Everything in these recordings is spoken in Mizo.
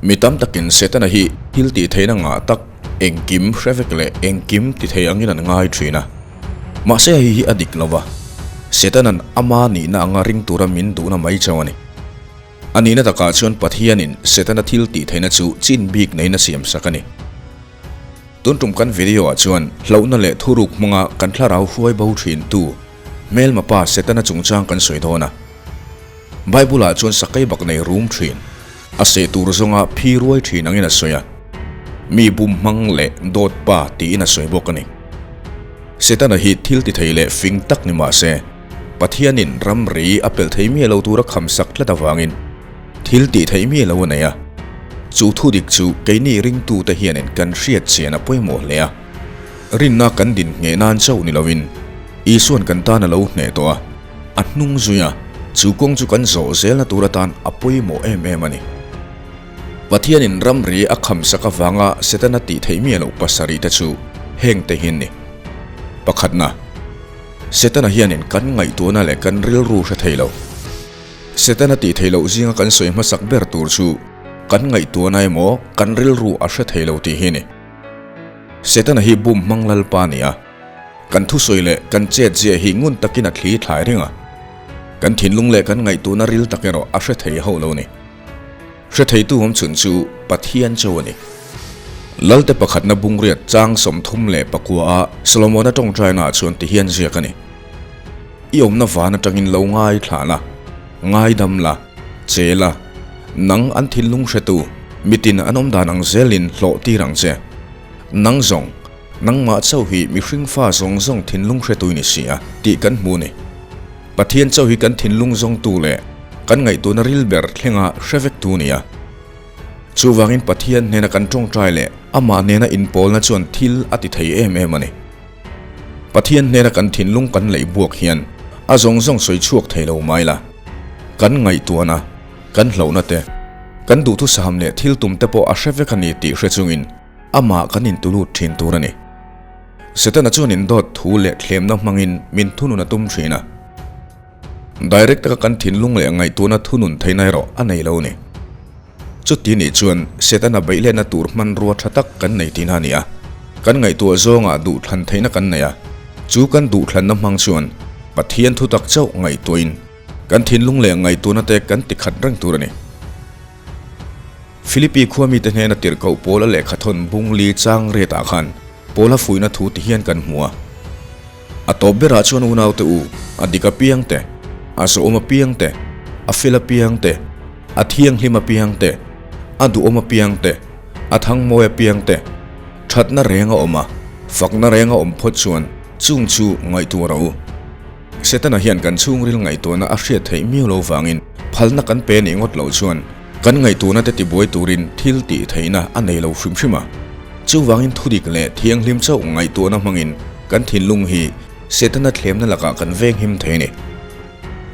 Mi tam takin Setana hi thil tih theihna ngah tak, engkim hre vek leh engkim ti thei angin an ngai thin a. Mahse hei hi a dik lo va, Setana'n ama nihna anga ring tura min duhna mai chauh a ni. A nihna takah chuan Pathianin Setana thil tih theihna chu chin bik neiin a siam sak a ni. Tun tum kan video ah chuan hlauhna leh thuruk hmanga kan thlarau hruai bo thin tu hmelma pa Setana chungchang kan sawi dawn a. Bible ah chuan sakei bak nei rum thin, a seh tur zawnga phi ruai thin angin a sawi a. Mi bum hmang leh dawt pa tiin a sawi bawk a ni. Setana hi thil ti thei leh fing tak ni mah se, Pathianin ramri a pelh thei miah lo tura kham sak tlat avangin thil tih theih miah lo a nei a. Chu thu dik chu keini ringtute hianin kan hriat chian a pawimawh hle a. Rinna kan din ngheh nan chauh ni lovin Isua'n kan tan a lo hneh tawh a, a hnung zui a, chu kawng chu kan zawh zelna tur atan a pawimawh em em a ni. Pathianin ramri a kham sak avanga Setana tih theih miah loh pasarihte chu hengte hi an ni. Pakhatna. Setana hianin kan ngaihtuahna leh kan rilru hre thei lo. Setana tih theih loh zinga kan sawi hmasak ber tur chu kan ngaihtuahna emaw kan rilru a hre thei lo tih hi a ni. Setana hi bum hmang lalpa a ni a, kan thusawi leh kan chet zia hi ngun takin a thli thlai reng a. Kan thinlung leh kan ngaihtuahna ril tak erawh a hre thei hauh lo a ni. Hre theitu awm chhun chu Pathian chauh a ni. Lalte pakhatna bungriat chang 34 a Solomona tawngtaina ah chuan ti hian ziak a ni. I awmna van atangin lo ngaithla la, ngaidam la, che la, nang an thinlung hretu, mitin an awm dan ang zelin hlawh tir ang che. Nang zawng, nangmah chauh hi mihring fa zawng zawng thinlung hretu i ni si a, tih kan hmu a ni. Pathian chauh hi kan thinlung zawngtu leh kan ngaihtuahna ril ber thlenga hre vektu a ni a. Chuvangin Pathian hnena kan tawngtai leh amah nena inpawlna chuan thil a ti thei em em a ni. Pathian hnena kan thinlung kan leih buak hian a zawng zawng sawi chhuak thei lo mai la. Kan ngaihtuahna, kan hlauhna te, kan duhthusam leh thil tum te pawh a hre vek a ni tih hre chungin amah kan intulut thin tur a ni. Setana chuan indawt thu leh thlemna hmangin min thunun a tum thin a. Direct taka kan thinlung leh ngaihtuahna thunun theihna erawh a nei lo a ni. Chuti nih chuan Setana beihletna tur hmanrua tha tak kan nei tihna a ni a. Kan ngaihtuah zawngah duhthlan theihna kan nei a. Chu kan duhthlanna hmang chuan Pathian thutak chauh ngaihtuahin kan thinlung leh ngaihtuahna te kan tikhat reng tur a ni. Philippi khua mite hnena tirhkoh Paula lehkhathawn bung li chang riatah khan Paula fuihna thu ti hian kan hmu a. A tawp berah chuan unaute u, a dik apiang te, a zawhawm apiang te, a fel apiang te, a thianghlim apiang te, a duhawm apiang te, a thangmawi apiang te, thatna reng a awm a, fakna reng a awm phawt chuan chung chu ngaihtuah rawh u. Setana hian kan chhungril ngaihtuahna a hriat theih miau lo vangin phalna kan pe nih ngawt loh chuan kan ngaihtuahna te tibuai turin thil tih theihna a nei lo hrim hrim a. Chuvangin thudik leh thianghlim chauh ngaihtuahna hmangin kan thinlung hi Setana thlemna lakah kan venghim thei a ni.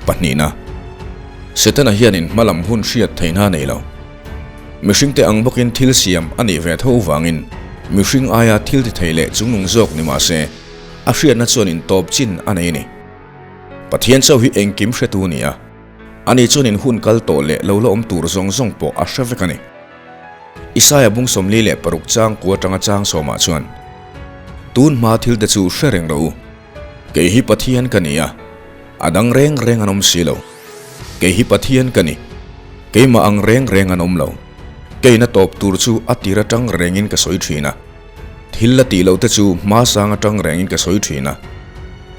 Pahnihna, Setana hianin hmalam hun hriat theihna a nei lo. Mihringte ang bawkin thil siam a nih ve tho vangin mihring aia thil ti thei leh chungnung zawk ni mah se, A hriatna chuan intawp chin a nei a ni. Pathian chauh hi engkim hretu a ni a, ani chuan in hun kal tawh leh lo la awm tur zawng zawng pawh a hre vek a ni. Isaia bung 46 chang kua atanga chang sawmah chuan, Tun hma thil te chu hre reng rawh u, kei hi Pathian ka ni a, a dang reng reng an awm si lo. Kei hi Pathian ka ni, keimah ang reng reng an awm lo. Keina tawp tur chu a tir atang rengin ka sawi thin a. Thil la tih loh te chu hma sang atang rengin ka sawi thin a,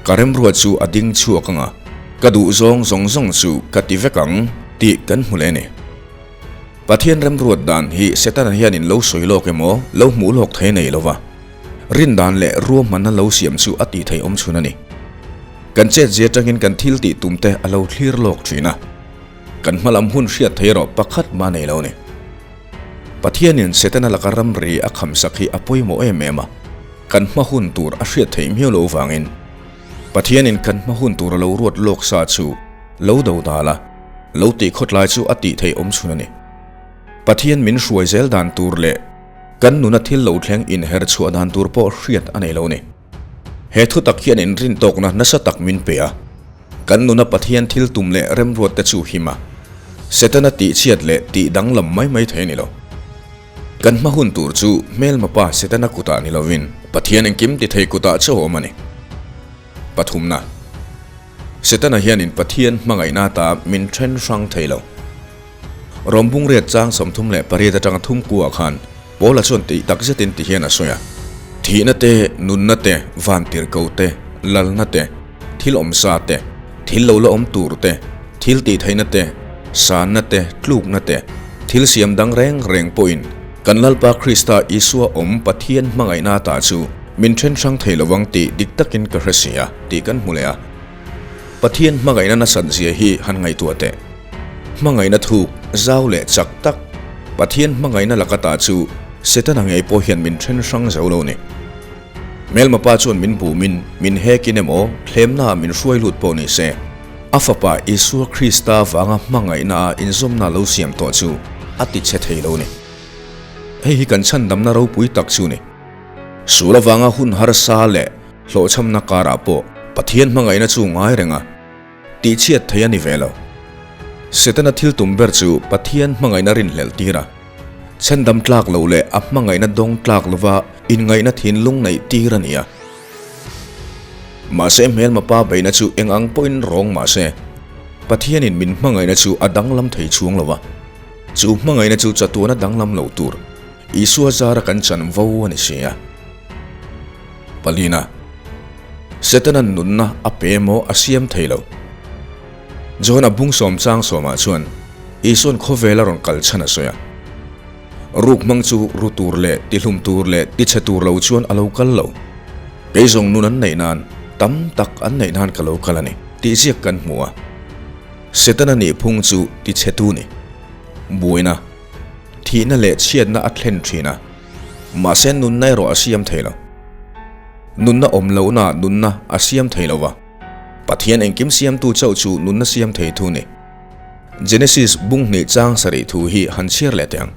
ka remruat chu a ding chhuak ang a, ka duh zawng zawng zawng chu ka ti vek ang tih kan hmu leh a ni. Pathian remruat dan hi Setana hianin lo sawi lawk emaw lo hmuh lawk thei nei lo va, rin dan leh ruahmanna lo siam chu a tih theih awm chhun a ni. Kan chetzia atangin kan thil tih tum te a lo thlir lawk thin a, kan hmalam hun hriat thei erawh pakhat mah nei lo a ni. Pathianin Setana laka ramri a khamsak hi a pawimawh em em a, kan hma hun tur a hriat theih miau lo vangin Pathianin kan hma hun tur a lo ruat lawk sa chu lo do dal a, lo tih khawtlai chu a tih theih awm chhun a ni. Pathian min hruai zel dan tur leh kan nuna thil lo thleng inher chhuah dan tur pawh hriat a nei lo a ni. He thutak hian inrintawkna nasa tak min pe a. Kan nuna Pathian thil tum leh remruat te chu him a, Setana tihchhiat leh tih danglam mai mai thei a ni lo. Kan hma hun tur chu hmelma pa Setana kutah ni lovin Pathian engkim ti thei kutah chauh a awm a ni. Pathumna, Setana hianin Pathian hmangaihna ata min then hrang thei lo. Rom bungriat chang 38 atanga thum kuah khan Paula chuan tih tak zetin ti hian a sawi a, Thihna te, nunna te, vantirhko te, lalna te, thil awmsa te, thil lo la awm tur te, thil tihtheihna te, sanna te, tlukna te, thil siam dang reng reng pawhin kan Lalpa Krista Isua awm Pathian hmangaihna ata chu min then hrang thei lovang tih dik takin ka hre si a tih kan hmu leh a. Pathian hmangaihna nasat zia hi han ngaihtuah teh. Hmangaihna thuk, zau leh chak tak Pathian hmangaihna laka ta chu Setana ngei pawh hian min then hrang zo lo ni. Hmelma pa chuan min bumin, min hekin emaw, thlemnaah min hruai lut pawh ni se, a Fapa Isua Krista vanga hmangaihnaah inzawmna lo siam tawh chu a ti chhe thei lo ni. Hei hi kan chhandamna ropui tak chu ni. Sul avanga hun harsa leh hlawhchhamna karah pawh Pathian hmangaihna chu ngai reng a, tihchhiat thei a ni ve lo. Setana thil tum ber chu Pathian hmangaihna rinhlelh tir a, chhendam tlak lo leh a hmangaihna dawng tlak lova inngaihna thinlung neih tir a ni a. Mahse hmelma pa beihna chu eng ang pawhin rawng mahse, Pathianin min hmangaihna chu a danglam thei chhuang lo va, chu hmangaihna chu chatuana danglam lo tur Isua zara kan chan vo a ni si a. Palina, Setana'n nunna a pe emaw a siam thei lo. John-a bung sawm chang sawmah chuan Isua'n khawvel a rawn kal chhan a sawi a. Ruk hmang chu ru tur leh tihlum tur leh tichhe tur lo chuan a lo kal lo. Kei zawng nun an neih nan, tam tak an neih nan ka lo kal a ni tih ziak kan hmu a. Setana nihphung chu tichhetu ni. Buaina. Thihna leh chhiatna a thlen thin a, mahse nunna erawh a siam thei lo. Nunna awm lohna nunna a siam thei lo va, Pathian engkim siamtu chauh chu nunna siam thei thu ni. Genesis bung hnih chang sarih thu hi han chhiar leh teh ang.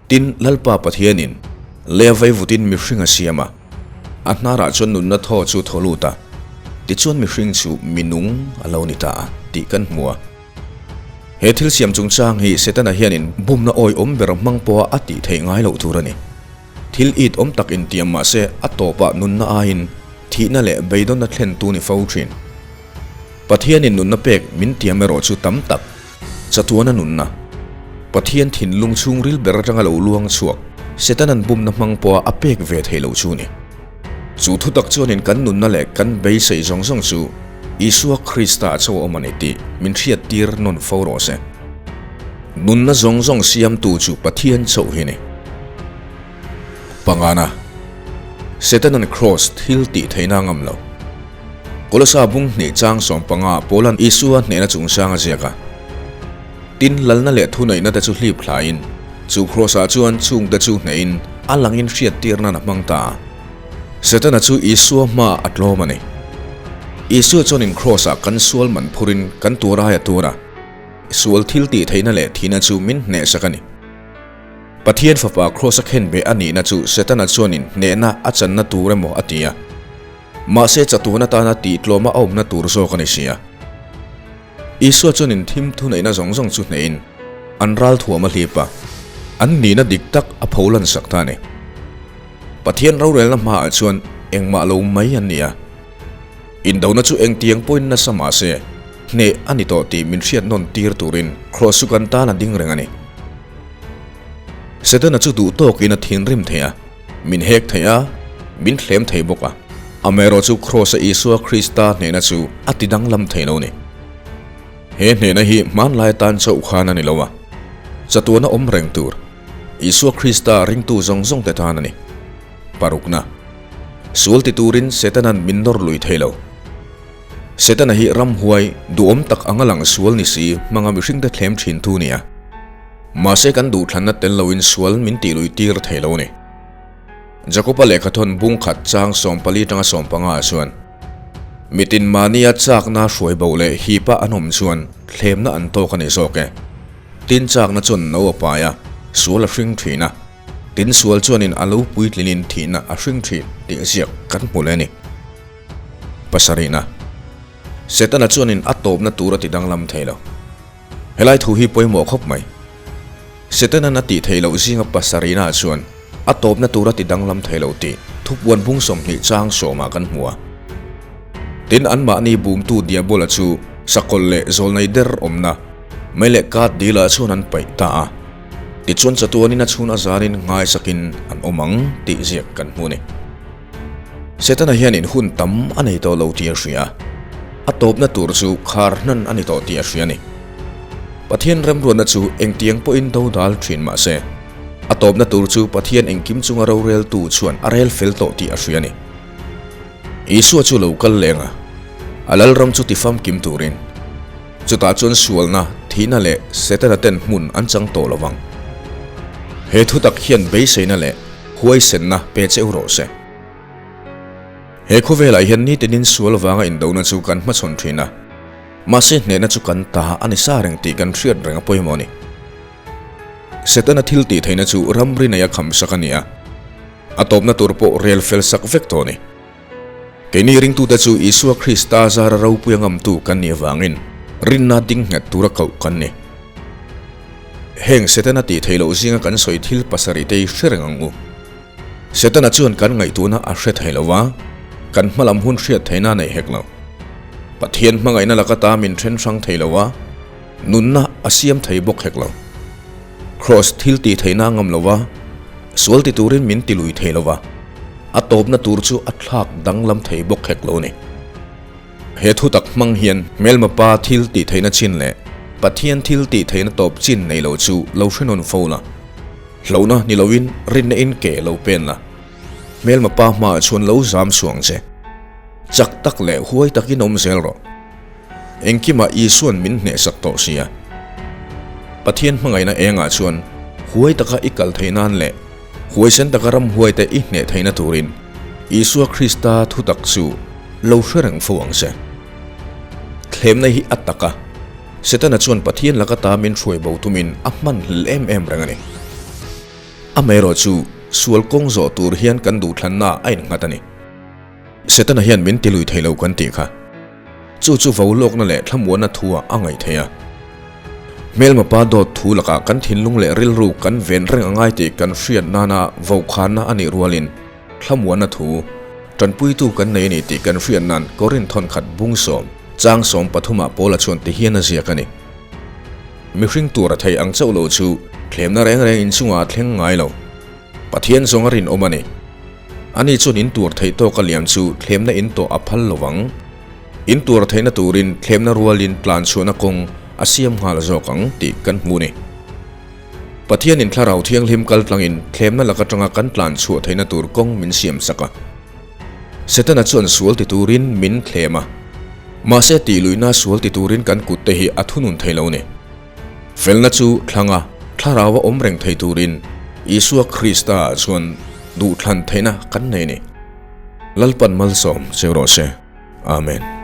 Tin, Lalpa Pathianin lei a veivutin mihring a siam a, a hnarah chuan nunna thaw chu thaw lut a, tichuan mihring chu minung a lo ni ta a tih kan hmu a. He thil siam chungchang hi Setana hianin bumna awihawm ber hmang pawha a tih theih ngai loh tur a ni. Thil it awm tak intiam mah se a tawpah nunna aiin thihna leh beidawnna thlentu ni fo thin. Pathianin nunna pek min tiam erawh chu tam tak, chatuana nunna, Pathian thinlung chhungril ber atanga lo luang chhuak Setana'n bumna hmang pawha a pek ve theih loh chu a ni. Chu thutak chuanin kan nunna leh kan beisei zawng zawng chu Isua Krista chauh a awm a ni tih min hriattir nawn fo rawh se. Nunna zawng zawng siamtu chu Pathian chauh hi a ni. Pangana, Setanan Kraws thil tih theihna a ngam lo. Kolosa bung hnih chang 15 Paula'n Isua hnehna chungchang a ziak a. Tin, lalna leh thuneihna te chu hlip thlain, chu Kraws-ah chuan chungte chu hnehin a langin hriattir nan a hmang ta a. Setana chu Isua hmaah a tlawm a ni. Isua chuanin Kraws-ah kan sual man phurin kan tur aia tur a, sual thil tih theihna leh thihna chu min hnehsak a ni. Pathian Fapa Kraws-a khenbeh a nihna chu Setana chuanin hnehna a channa tur emaw a ti a. Mahse chatuan atana tihtlawma a awmna tur zawk a ni si a. Isua chuanin thim thuneihna zawng zawng chu hnehin an ral thuam a hlip a, an nihna dik tak a pho lansak ta a ni. Pathian rorelna hmaah chuan engmah lo mai an ni a. Indona chu engtiang pawhin nasa mah se, hneh a ni tawh tih min hriat nawn tir turin Kraws chu kan tan a ding reng a ni. Setana chu duh tawkin a thinrim thei a. Min hek thei a, min thlem thei bawk a. Amaherawhchu Kraws-a Isua Krista hnehna chu a ti danglam thei lo ni. He hnehna hi hmanlai atan chauh khan a ni lo a, chatuana awm reng tur Isua Krista ringtu zawng zawng te tan a ni. Parukna, Sual ti turin Setana'n min nawr lui thei lo. Setana hi ramhuai duhawm tak anga lang sual ni si hmanga mihringte thlem thin thu nia. Mahse kan duhthlanna tel loin sual min tih lui tir thei lo ni. Jakoba lehkhathawn bung khat chang 14 tanga 15 ah chuan, Mitin mahnia chakna hruai bo leh hipa an awm chuan thlemna an tawk a ni zawk e. Tin chakna chuan no a pai a, sual a hring thin a. Tin sual chuanin a lo puitlinin thihna a hring thin tih ziak kan hmu leh a ni. Pasarihna, Setana chuanin a tawpna tur a ti danglam thei lo. Helai thu hi pawimawh khawp mai. Setana'n a tih theih loh zinga pasarihnaah chuan a tawpna tura ti danglam thei lo tih thupuan bung 20 chang sawmah kan hmu a. Tin, anmahni bumtu Diabola chu sakawlh leh zawlnei der awmna mei leh kat dilah chuan an paih ta a. Tichuan chatuanin a chhun a zanin nghaisakin an awm ang tih ziak kan hmu a ni. Setana hianin hun tam a nei tawh lo tih a hria a, a tawpna tur chu khar hnan a ni tawh tih a hria a ni. Pathian remruatna chu engtiang pawhin do dal thin mah se, a tawpna tur chu Pathian engkim chunga roreltu chuan a rel fel tawh tih a hria a ni. Isua chu lo kal leng a, a lalram chu tifamkim turin, chutah chuan sualna, thihna leh Setana ten hmun an chang tawh lo vang. He thutak hian beiseina leh huaisenna pe cheu rawh se. He khawvelah hian nitinin sual vanga indona chu kan hmachhawn thin a, mahse hnehna chu kan ta a ni sa reng tih kan hriat reng a pawimawh a ni. Setana thil tih theihna chu ramri neia khamsak a ni a, a tawpna tur pawh rel fel sak vek tawh a ni. Keini ringtute chu Isua Krista zara ropuia ngamtu kan nih avangin rinna ding nghet tura koh kan ni. Heng Setana tih theih loh zinga kan sawi thil pasarih te hi hre reng ang u. Setana chuan kan ngaihtuahna a hre thei lo va, kan hmalam hun hriat theihna a nei hek lo. Pathian hmangaihna laka ta min then hrang thei lo va, nunna a siam thei bawk hek lo. Kraws thil tih theihna a ngam lo va, sual ti turin min ti lui thei lo va, a tawpna tur chu a thlak danglam thei bawk hek lo a ni. He thutak hmang hian hmelma pa thil tih theihna chin leh Pathian thil tih theihna tawp chin nei lo chu lo hre nawn fo la. Hlauhna ni loin rinna in ke lo pen la. Hmelma pa hmaah chuan lo zam suang che. Chak tak leh huai takin awm zel rawh. Engkimah Isuan min hnehsak tawh sia. Pathian hmangaihna engah chuan huai taka i kal theih nan leh huaisen taka ramhuaite i hneh theihna turin Isua Krista thutak chu lo hre reng fo ang che. Thlemna hi a tak a, Setana chuan Pathian laka ta min hruai bo tumin a hman hlel em em reng a ni. Amaherawh chu sual kawng zawh tur hian kan duhthlanna a innghat a ni. Setana hian min ti lui thei lo kan tih kha. Chu chu vo lawkna leh thlamuanna thu ah a ngaih theih a. Hmelma pa dawt thu lakah kan thinlung leh rilru kan ven reng a ngai tih kan hriat nana vokhanna a nih rualin thlamuanna thu tanpuitu kan nei a ni tih kan hriat nan Korinth thawnkhat bung sawm chang sawm pathumah Paula chuan ti hian a ziak a ni. Mihring tur a thei ang chauh lo chu thlemna reng reng inchungah a thleng ngai lo. Pathian zawng a rinawm a ni. Ani chuan in tuar theih tawk a liam chu thlemna in tawh a phal lo vang. In tuar theihna turin thlemna rualin tlan chhuahna kawng a siam nghal zawk ang tih kan hmu a ni. Pathianin Thlarau Thianghlim kal tlangin thlemna lak atanga kan tlan chhuah theihna tur kawng min siam sak a. Setana chuan sual ti turin min thlem a. Mahse tihluihna sual ti turin kan kutte hi a thunun thei lo a ni. Felna chu thlanga Thlarau a awm reng thei turin Isua Krista chuan duhthlan theihna kan nei a ni. Lalpan malsawm cheu rawh se. Amen.